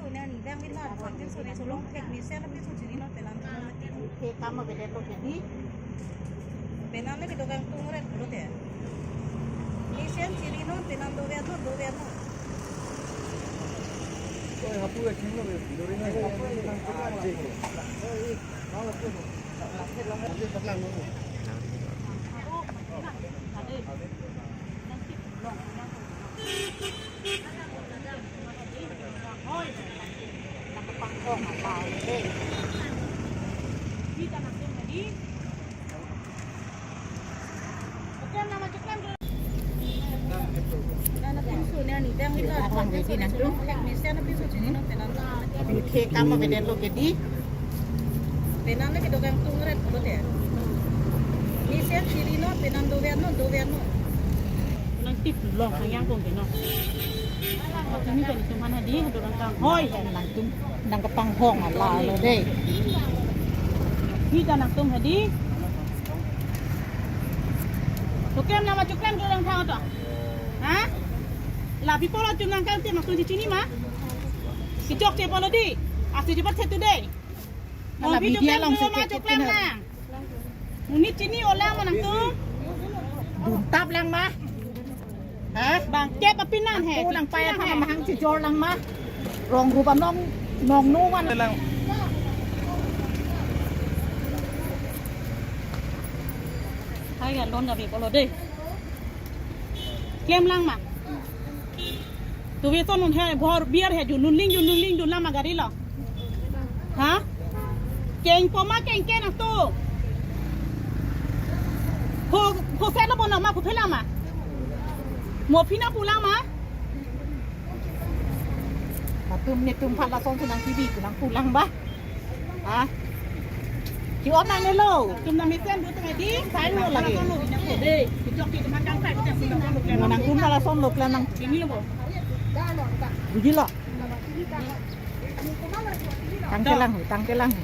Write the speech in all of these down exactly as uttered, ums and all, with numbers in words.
Nani bang bin lar, bang bin suri sulong thek mesen, bang bin suri non penan tu mati. He kam avedet lo ke dei. Penan le kedokang tung ret lo te. Mesen suri non penan dover non, dover non. Oi, hapu e khing lo, dori na. He kam avedet lo ke dei. Penan le kedokang tung ret lo te. Mesen suri non penan dover non, dover non. Nangtip long hang yang kong ke non. Ini kan itu mana di dokang hoi. Nangtum nangkepanghong ala lo dei. Kita nangtum hadi. Chuklem nama chuklem dokang thang to. Ha? Lapi pulo chunang kan tim nangtum chini ma? Kechokche pulo dei. Asi cepat satu dei. Ala media along chuklem lang. Monit chini olang ma nangtum? Duntap lang ma. Ha? Bang kep apinan he. Pulang paya thang mahang chijor lang ma. Rong rupa nong nong nu man lang. Hai kan lon gabi pulo dei. Klem lang ma. Tu ve ton nun he bhor biar he jun nun ling jun nun ling jun lama gari lo. Ha? Keng poma keng keng nangtum. Ko ko sen lo bono ma ko phe lang ma. Mo phi nangpu lang ma. Atum netum phala song senang T V kunang pulang ba. Ha? Ki on nang nelo. Tum nang mesen bu tum edi. Sai lo lagi. Dei, kejok ki teman kan sai kita pulang pulang. Nang tum phala song lo plan nang. Ini lo bo. Bujilo. Tangke lang, tangke lang.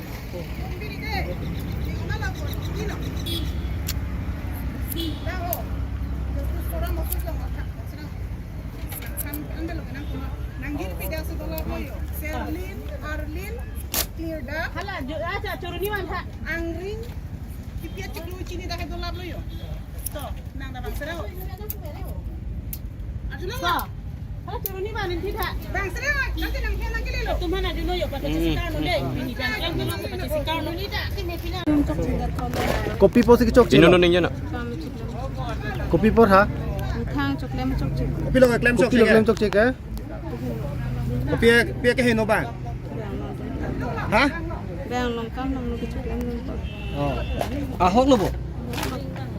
Nanggil pida si dola boyo. Serlin, Arlin, Clear da. Hala, jo, acha, choroni man ha. Angring, kipia chiklo chini da hai dola boyo. To, nang da bang serao. Ajulo. So, hala choroni man ini tha. Bang serao, nanti nang hian nang kilo. Tum mana julo yo, pata sisi karno dei. Ini jangan kan julo, pata sisi karno. Kopi apotsi kechokche? Ino no ning jana. Kopi apot ha? Thang choklem chokche. Kopi lo klem chokche? Kopi lo klem chokche ke? Kopi, kopi ke heno ba? Ha? Bang long kam long lo kechoklem long ko. Oh. Ahok lo bo?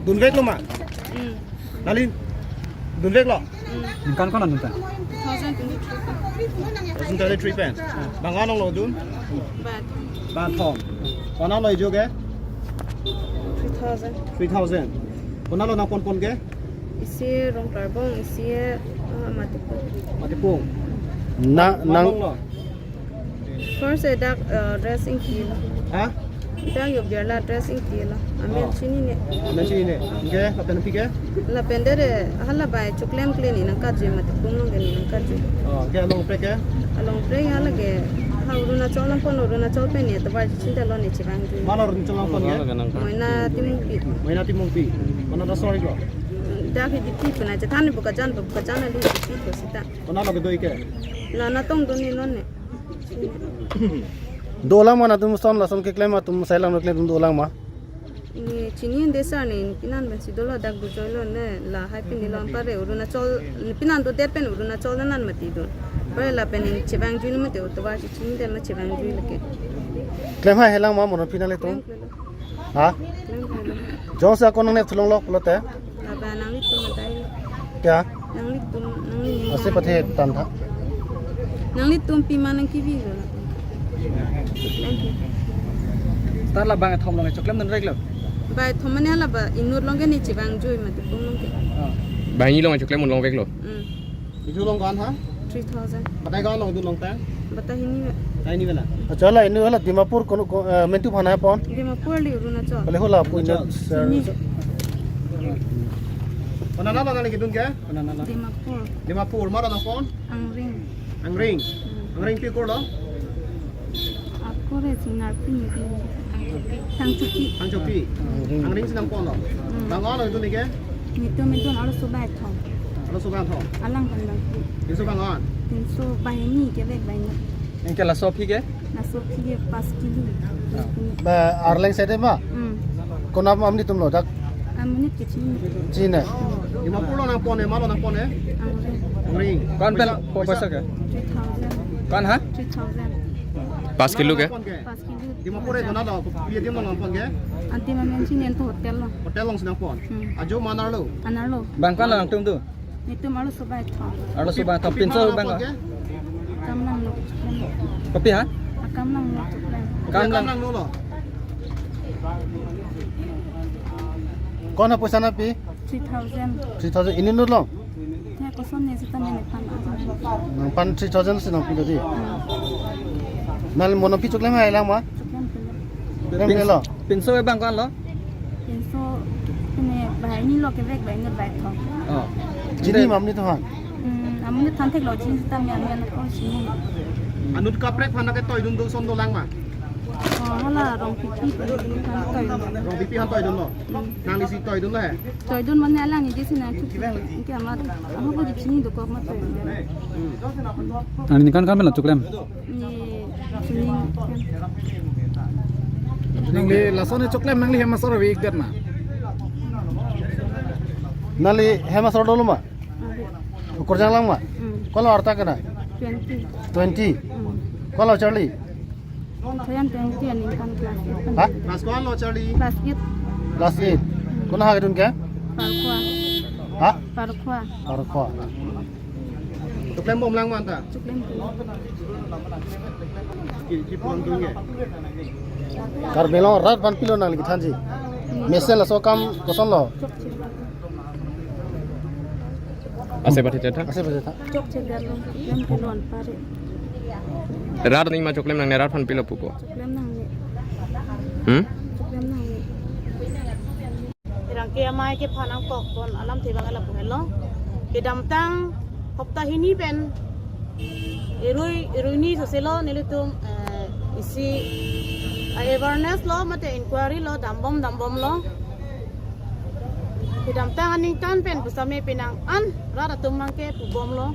Dunvek lo ma? Hmm. Nangli dunvek lo? Hmm. Ningkan ko-an ningkan? Two thousand twenty-three. Two thousand twenty-three pen. Bang ko-an lo dun? Bat. Bat thom. Ko-an lo ijo ke? Three thousand. Three thousand. Ko-an lo nangpon pon ke? Isi Rongtarbong, isi, ah, Matipung. Matipung. Na, nang, Matipung lo. First e dak, eh, dressing kilo. Ha? Dak yo biar la dressing kilo. Amen. Oh. Chinine. Amen chinine. Ke, lapen aphi ke? Lapen dere, hala bai choklem kle ne nangkatjui, Matipung along ke ne nangkatjui. Oh, ke along pre ke? Along pre hala ke, ha Arunachal along pon, Arunachal pen ne tovar chinta lo ne chevang jui. Mana Arunachal along pon ke? Moina Timungpi. Moina Timungpi. Mana da sorry ko? Dak hi Diphu puna chethan Bokajan, Bokajan ali Diphu ko sita. Ko-an lo kedo ke? La natong do ne non ne. Dolang ma nangtum son lason keklem atum sai lang keklem atum dolang ma? Ne chinine sir ne, pini an pensi dolo dak Bujoi lo ne, lahai pini lo anpar Arunachal, pini an dodet pen Arunachal nan mati do. Anpar lapen ne chevang jui ne mati, tovar chinine ma chevang jui lake. Klem hai helang ma mono pini an le tum? Klem klem lo. Ha? Klem klem lo. Jongsi ako nangne thulong lok pulote? Laba nanglitum adai. Kya? Nanglitum, nangli. Ase pathe tan tha. Nanglitum pima nangkevi lo. Thank you. Sir, la bang thom along choklem dunvek lo? Bai thom mane laba inut along ke ne chevang jui Matipung along ke. Ah. Bang ini along choklem dunvek lo? Hmm. Itum along ko-an ha? Three thousand. Batai ko-an lo itum along ta? Batai hini ba. Batai hini bela. Acha, la inut hala Dimapur kono ko, eh, mentu phana pon? Dimapur li Arunachal. Bale hala pu inut. Arunachal. Sini. Ko-an lo nangli kedun ke? Ko-an lo? Dimapur. Dimapur, mara nangpon? Angring. Angring. Hmm. Angring pi akur lo? Akur ke Singarpi ni. Tangchopi. Tangchopi. Angring si nangponlo. Hmm. Bang-o lo itum ke? Netum netum arloso bangkethom. Arloso bangkethom. Alang kan bang. Pinso bang-o? Pinso banghini kevek banghini. Anke laso aphi ke? Laso aphi ke pas kilo. Ba arleng side ma? Hmm. Konat amonit atum lo dak? Amonit ke chini. Chini. Dimapur lo nangpon ke, ma lo nangpon ke? Angring. Angring. Ko-an pen po paisa ke? Three thousand. Ko-an ha? Three thousand. Pas kilo ke? Pas kilo. Dimapur ke konat lo, pi adim lo nangpon ke? Adim amen chini, ento hotel lo. Hotel along si nangpon. Hmm. Ajo ma anerlo? Anerlo. Bang ko-an lo nangtum tu? Netum arloso bangkethom. Arloso bangkethom. Pinso bang ko-an? Akam nangno. Kopi ha? Akam nangno choklem. Akam nang- Akam nangno lo. Ko-an ha paisa nangpi? Three thousand. Three thousand. Ini nut lo? Ya, koson ne sita ne pan. Nangpan three thousand si nangpi tadi. Hmm. Nangli mo nangpi choklem hai lang ma? Choklem pilo. Choklem pilo. Pinso ke bang ko-an lo? Pinso, pine banghini lo kevek banghini bangkethom. Oh. Chini ma amonit atum aphan? Hmm, amonit aphan theklo, chini sita me amen ko chini. Anut kaprek aphan ke toidun do, son dolang ma? Oh, hala Rongpipi aphan toidun. Rongpipi aphan toidunlo? Hmm. Nangli si toidunlo he? Toidun mane alang ni desi nangthu. Anke amat, aho ko di chini dokok ma toidun. Hmm. Nangli ningkan ko-an pen lo choklem? Ni, chini. Nangli lason ne choklem nangli hem asor ave-ik det ma? Nangli hem asor dolo ma? Ave. Ukur jang lang ma? Hmm. Ko-an lo arta ke nang? Twenty. Twenty. Hmm. Ko-an lo charli? Saya twenty aningkan class eight. Ha? Class ko-an lo charli? Class eight. Class eight. Konat ha kedun ke? Parkua. Ha? Parkua. Parkua. Choklem bom lang ma anta? Choklem bom. Ki, ki pon dun ke? Karbi Anglong arat aphan pilo nangli kethanji? Mesen laso akam koson lo? Chokche. Ase pati chetha? Ase pati chetha. Chokche garlo, choklem pilo anpar ke. Rat aning ma choklem nangne, rat aphan pilo pupo? Choklem nangne. Hmm? Choklem nangne. Erang ke amei ke phan nangkokpon alamthe abang lapu helo. Kedamtang hopta hini pen erui, erui ni soselo nelitum, eh, isi, eh, awareness lo mate inquiry lo, dambom dambomlo. Kedamtang aningkan pen pusitame penang an rat atum abang ke pubomlo.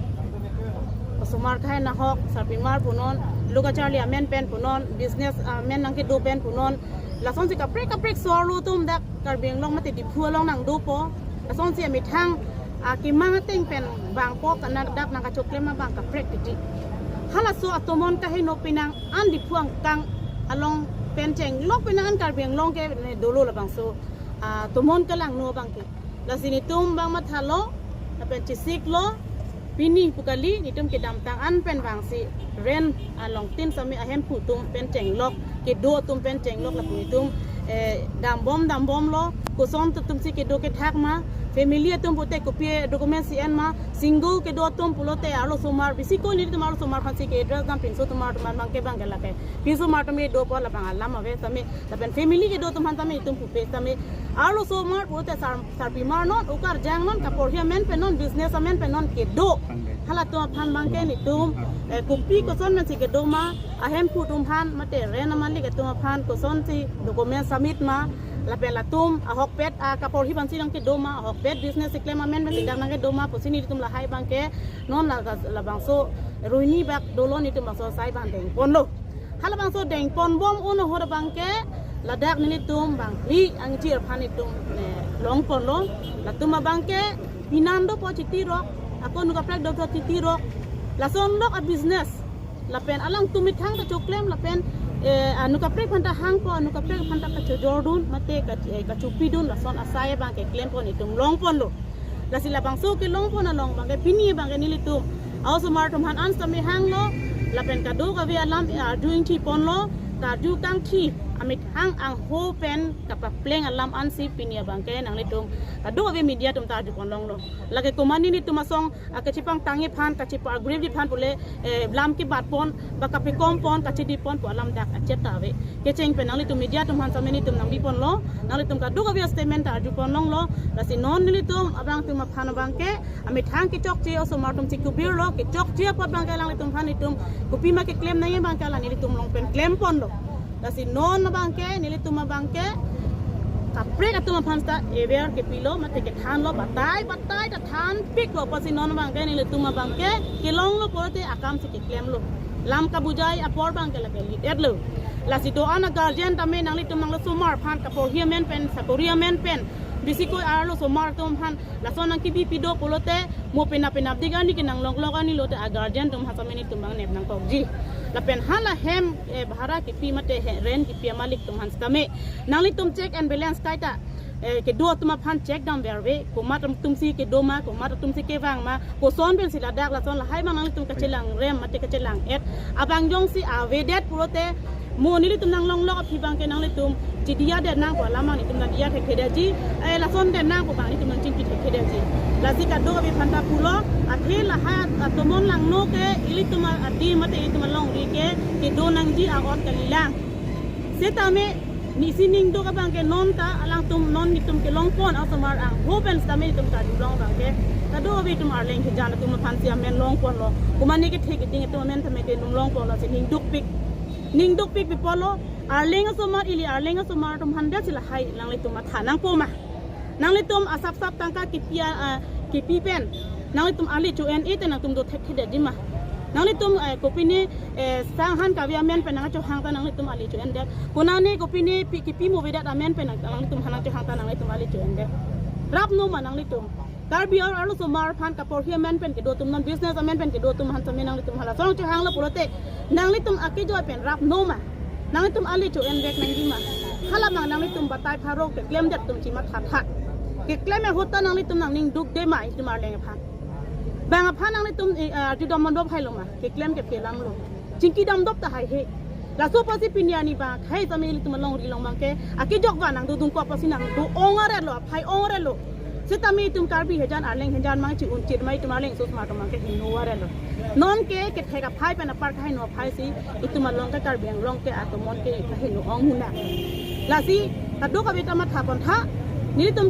Osomar akhei nahok, sarpimar punon, lo kacharli amen pen punon, business amen nangkedo pen punon. Lasonsi kaprek kaprek so-arlo atum dak Karbi Anglong mate Diphu along nangdopo. Lasonsi amethang akemang ateng pen vangpo, kana dak nangkachoklem abang kaprek titi. Halaso atomon kaheno penang an Diphu angkang along pen chenglok penang an Karbi Anglong ke ne dolo labangso, ah, tomon kalangno abang ke. Lasi netum abang mathalo, lapen chesiklo, pini pu kali, netum kedamtang an pen vangsi rent along tin sitame ahemphu atum pen chenglok, kedo atum pen chenglok lapu netum, eh, dambom dambomlo, koson atumsi kedo kethak ma, family atum pute kopi document si en ma, single kedo atum pulote arlosomar, bisi ko netum arlosomar aphansi ke address dam, pinso osomar atum abang ke abang ke lake. Pinso osomar atum kedopo labang alam ave sitame, lapen family kedo atum aphan sitame netum pupe sitame. Arlosomar pulote sar, sarpimar non, okarjang non, kaporhi amen pen non, business amen pen non kedo. Halatum aphan abang ke netum, eh, kopi koson pensi kedo ma, ahemphu atum aphan, mate rent amalik atum aphan, kosonsi document submit ma, lapen latum ahokpet, ah, kaporhi pensi nangkedo ma, ahokpet business keklem amen pensi dak nangkedo ma pusi netum lahai abang ke, non la, labangso rohini bak dolo netum bangso asai abang dengponlo. Halabangso dengponbom un ahut abang ke ladak nelitum bang li angjir aphan netum, eh, longponlo. Latum abang ke pinan dopo chitirok, ako anu kaprek dopo chitirok. Lason lok a-business. Lapen alangtum methang kachoklem lapen, eh, anu kaprek aphanta hangpo, anu kaprek aphanta kachojordun, mate ka, eh, kachopidun, lason asai abang ke klempon netum longponlo. Lasi labangso kelongpon along abang ke pini abang ke nelitum a-osomar atum aphan an sitame hanglo, lapen kadokave alam, eh, arju ingthiponlo, karju kangthi, amethang angho pen kapapleng alam ansi pini abangke nanglitum kadokave media atum ta arjupon longlo. Lake komat nelitum asong akachepangtangji aphan, kachepa-agree ji aphan pule, eh, lam kebatpon, ba kapekompon, kachedipon pu alam dak achet ta ave. Kecheng pen nanglitum media atum aphan sitame nelitum nangbiponlo, nanglitum kadokave statement ta arjupon longlo. Lasi non nelitum abangtum aphan abangke amethang kechokche osomar atum chikubirlo, kechokche apot abangke alanglitum aphan itum kopima keklem nangji abangke la nelitum along pen klemponlo. Lasi non abangke nelitum abangke kaprek atum aphan ta aware kepilo, mate kethanlo, batai batai ta thanpiklo, apotsi non abangke nelitum abangke kelonglo pulote akamsi keklemlo. Lam kabujai apor abangke lake lid-etlo. Lasi do-an a-guardian tame nanglitum nanglo osomar aphan kaporhi amen pen, sakori amen pen, bisi ko arlo osomar atum aphan lason nangkebi pido pulote, mo penap penapdik arni ke nanglonglok arni lote a-guardian atum aphan sitame nelitum abang nep nangkokji. Lapen hala hem, eh, bhara kepi mate he rent kepi amalik atum aphan sitame nanglitum check and balance kaita, eh, kedo atum aphan check dam verve, komat atumsi kedo ma, komat atumsi kevang ma, koson pensi ladak lason lahai abang nanglitum kachelang rem mate kachelang-et abang jongsi avedet pulote, mo nelitum nanglonglok aphi abangke nanglitum chidiyadet nang pu alam abang nelitum nangdiya thekthedetji, eh, lason det nang pu abang nelitum nangchingki thekthedetji. Lasi kadokave aphan ta pulo, athe lahai atomon langno ke ilitum a-, adim mate ilitum alongri ke kedo nangji a-ot kalilang. Sitame nisi ningduk abangke non ta alangtum non nelitum kelongpon osomar angho pen sitame nelitum karjulong abangke kadokave itum Arleng Hejan atum aphansi amen longponlo. Komat ne kethe keding atum amen tame te nelitum longponlo, si ningdukpik. Ningdukpik pi pulo, Arleng osomar, ili Arleng osomar atum aphan detsi lahai nanglitum matha nangpo ma? Nanglitum asap sap tangka kepi a, ah, kepi pen nanglitum ali cho-en-e te nangtum do thekthedetji ma? Nanglitum, eh, kopine, eh, sang han kave amen pen nangchohang ta nanglitum ali cho-endet. Konane kopine pi, kepi mo avedet amen pen nang, nanglitum han nangchohang ta nanglitum ali cho-endet. Rapno ma nanglitum? Karbi ar-, arlo osomar aphan kaporhi amen pen kedo atum, non business amen pen kedo atum aphan sitame nanglitum hala song chohanglo pulote nanglitum akejoi pen rapno ma? Nanglitum ali cho-envek nangji ma? Hala abang nanglitum batai pharo keklemdet atum chimatha tha. Keklem ahut ta nanglitum nangningdukde ma itum Arleng aphan? Bang aphan nanglitum, eh, arjudam mondop hailo ma? Keklem ke pelamlo. Chingki damdop ta haihe. Laso apotsi pini arni abang hai sitame ilitum alongri along abangke akejok va nangdodun ko apotsi nangdo-ong arelo, aphai-ong arelo. Sitame itum Karbi Hejan, Arleng Hejan abang chi-un chit ma, itum Arleng osomar atum abangke hingno arelo. Non ke kethek aphai pen apar kahingno aphai si itum along ke Karbi Anglong ke atomon ke kahingno ong huna. Lasi kadokave ta mathapon tha. Nelitum